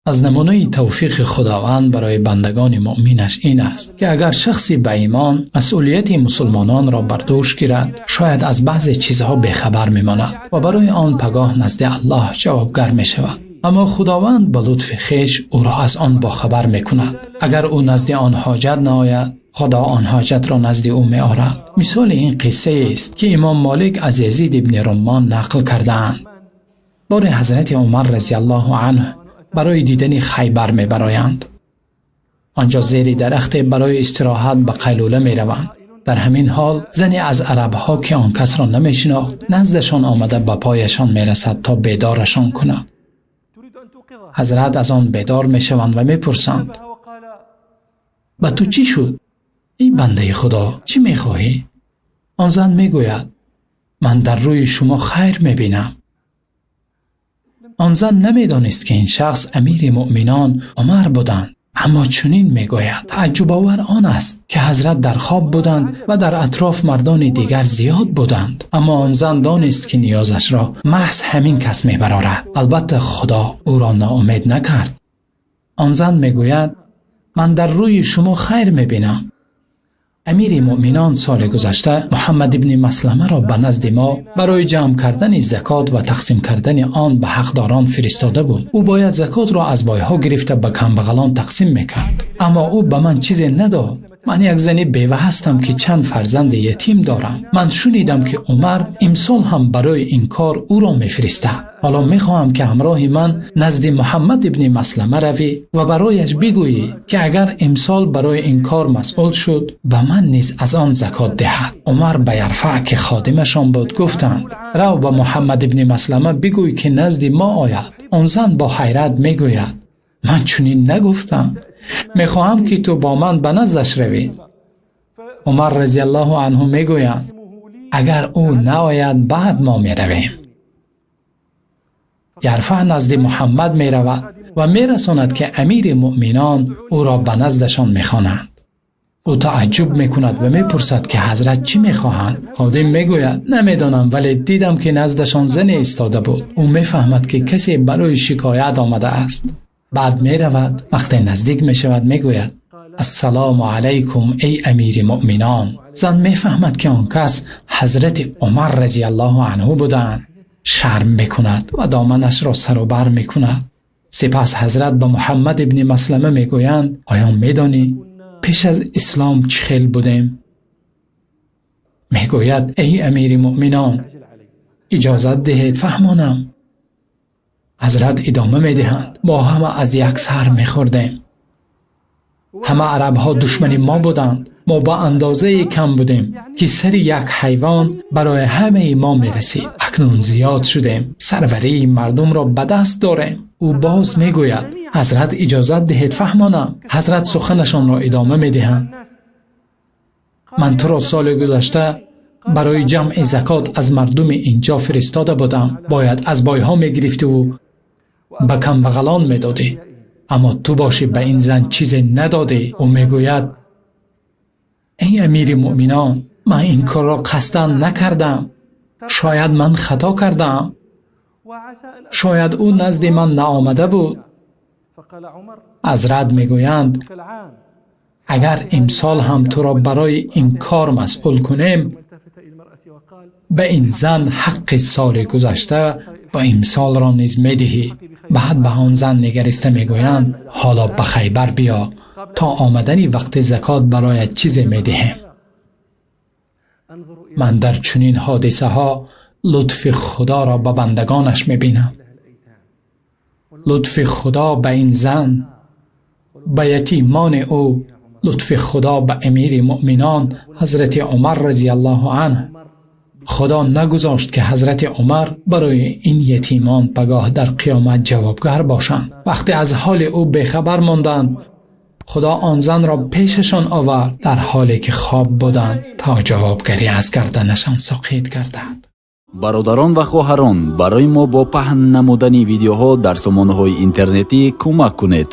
Аз намунаи тавфиқи Худованд барои бандагони муъминаш ин аст, ки агар шахси ба имон масъулияти мусулмононро бар дӯш гирад, шояд аз баъзе чизҳо бехабар мемонад ва барои он пагоҳ назди Аллоҳ ҷавобгар мешавад. Аммо Худованд ба лутфи хеш ӯро аз он бохабар мекунад. Агар ӯ назди он ҳоҷат наояд, Худо он ҳоҷатро назди ӯ меорад. Мисоли ин қиссаест, ки Имом Молик аз Язид ибни Руммон нақл кардаанд. Боре Ҳазрати Умар разияллоҳу анҳ барои дидани Хайбар мебароянд. Он ҷо зери дарахте барои истироҳат ба қайлула мераванд. Дар ҳамин ҳол зане аз арабҳо, ки он касро намешинохт, наздашон омада, ба пояшон мерасад, то бедорашон кунад. Ҳазрат аз он бедор мешаванд ва мепурсанд: «Ба ту чӣ шуд, эй бандаи Худо, чӣ мехоҳӣ?» Он зан мегӯяд: «Ман дар рӯи шумо хайр мебинам». Он зан намедонист, ки ин шахс Амири муъминон Умар буданд, аммо чунин мегӯяд. Тааҷҷубовар он аст, ки ҳазрат дар хоб буданд ва дар атроф мардони дигар зиёд буданд, аммо он зан донист, ки ниёзашро маҳз ҳамин кас мебарорад. Албатта, Худо ӯро ноумед накард. Он зан мегӯяд: «Ман дар рӯи шумо хайр мебинам. Амири муъминон соли гузашта Муҳаммад ибни Масламаро ба назди мо барои ҷамъ кардани закот ва тақсим кардани он ба ҳақдорон фиристода буд. Ӯ бояд закотро аз бойҳо гирифта, ба камбағалон тақсим мекард, аммо ӯ ба ман чизе надод. Ман як зани бева ҳастам, ки чанд фарзанди ятим дорам. Ман шунидам, ки Умар имсол ҳам барои ин кор ӯро мефиристад. Ҳоло мехоҳам, ки ҳамроҳи ман назди Муҳаммад ибни Маслама равӣ ва барояш бигӯӣ, ки агар имсол барои ин кор масъул шуд, ба ман низ аз он закот диҳад». Умар ба Ярфаъ, ки ходимашон буд, гуфтанд: «Рав, ба Муҳаммад ибни Маслама бигӯй, ки назди мо ояд». Он зан бо ҳайрат мегӯяд: «Ман чунин нагуфтам. Мехоҳам, ки ту бо ман ба наздаш равӣ». Умар разияллоҳу анҳу мегӯянд: «Агар ӯ наояд, баъд мо меравем». Ярфаъ назди Муҳаммад меравад ва мерасонад, ки Амири муъминон ӯро ба наздашон мехонанд. Ӯ тааҷҷуб мекунад ва мепурсад, ки ҳазрат чӣ мехоҳанд. Ходим мегӯяд: «Намедонам, вале дидам, ки наздашон зане истода буд». Ӯ мефаҳмад, ки касе барои шикоят омадааст. Баъд меравад. Вақте наздик мешавад, мегӯяд: «Ассалому алайкум, эй Амири муъминон». Зан мефаҳмад, ки он кас Ҳазрати Умар разияллоҳу анҳу буданд. Шарм мекунад ва доманашро сарубар мекунад. Сипас ҳазрат ба Муҳаммад ибни Маслама мегӯянд: «Оё медонӣ, пеш аз ислом чӣ хел будем?» Мегӯяд: «Эй Амири муъминон, иҷозат диҳед фаҳмонам». Ҳазрат идома медиҳанд: «Мо ҳама аз як сар мехӯрдем. Ҳама арабҳо душмани мо буданд. Мо ба андозае кам будем, ки сари як ҳайвон барои ҳамаи мо мерасид. Акнун зиёд шудем, сарварии мардумро ба даст дорем». Ӯ боз мегӯяд: «Ҳазрат, иҷозат диҳед фаҳмонам». Ҳазрат суханашонро идома медиҳанд: «Ман туро соли гузашта барои ҷамъи закот аз мардуми инҷо фиристода будам. Бояд аз бойҳо мегирифтиву ба камбағалон медодӣ, аммо ту бошӣ, ба ин зан чизе надодӣ». Ӯ мегӯяд: «Эй Амири муъминон, ман ин корро қасдан накардам. Шояд ман хато кардаам. Шояд ӯ назди ман наомада буд». Ҳазрат мегӯянд: «Агар имсол ҳам туро барои ин кор масъул кунем, ба ин зан ҳаққи соли гузашта ва имсолро низ медиҳӣ». Баъд ба он зан нигариста мегӯянд: «Ҳоло ба Хайбар биё, то омадани вақти закот бароят чизе медиҳем». Ман дар чунин ҳодисаҳо лутфи Худоро ба бандагонаш мебинам. Лутфи Худо ба ин зан, ба ятимони ӯ, лутфи Худо ба Амири муъминон Ҳазрати Умар разияллоҳу анҳ. Худо нагузошт, ки Ҳазрати Умар барои ин ятимон пагоҳ дар қиёмат ҷавобгар бошанд. Вақте аз ҳоли ӯ бехабар монданд, Худо он занро пешашон овард, дар ҳоле ки хоб буданд, то ҷавобгарӣ аз гарданашон соқит гардад. Бародарон ва хоҳарон, барои мо бо паҳн намудани видеоҳо дар сомонаҳои интернетӣ кӯмак кунед.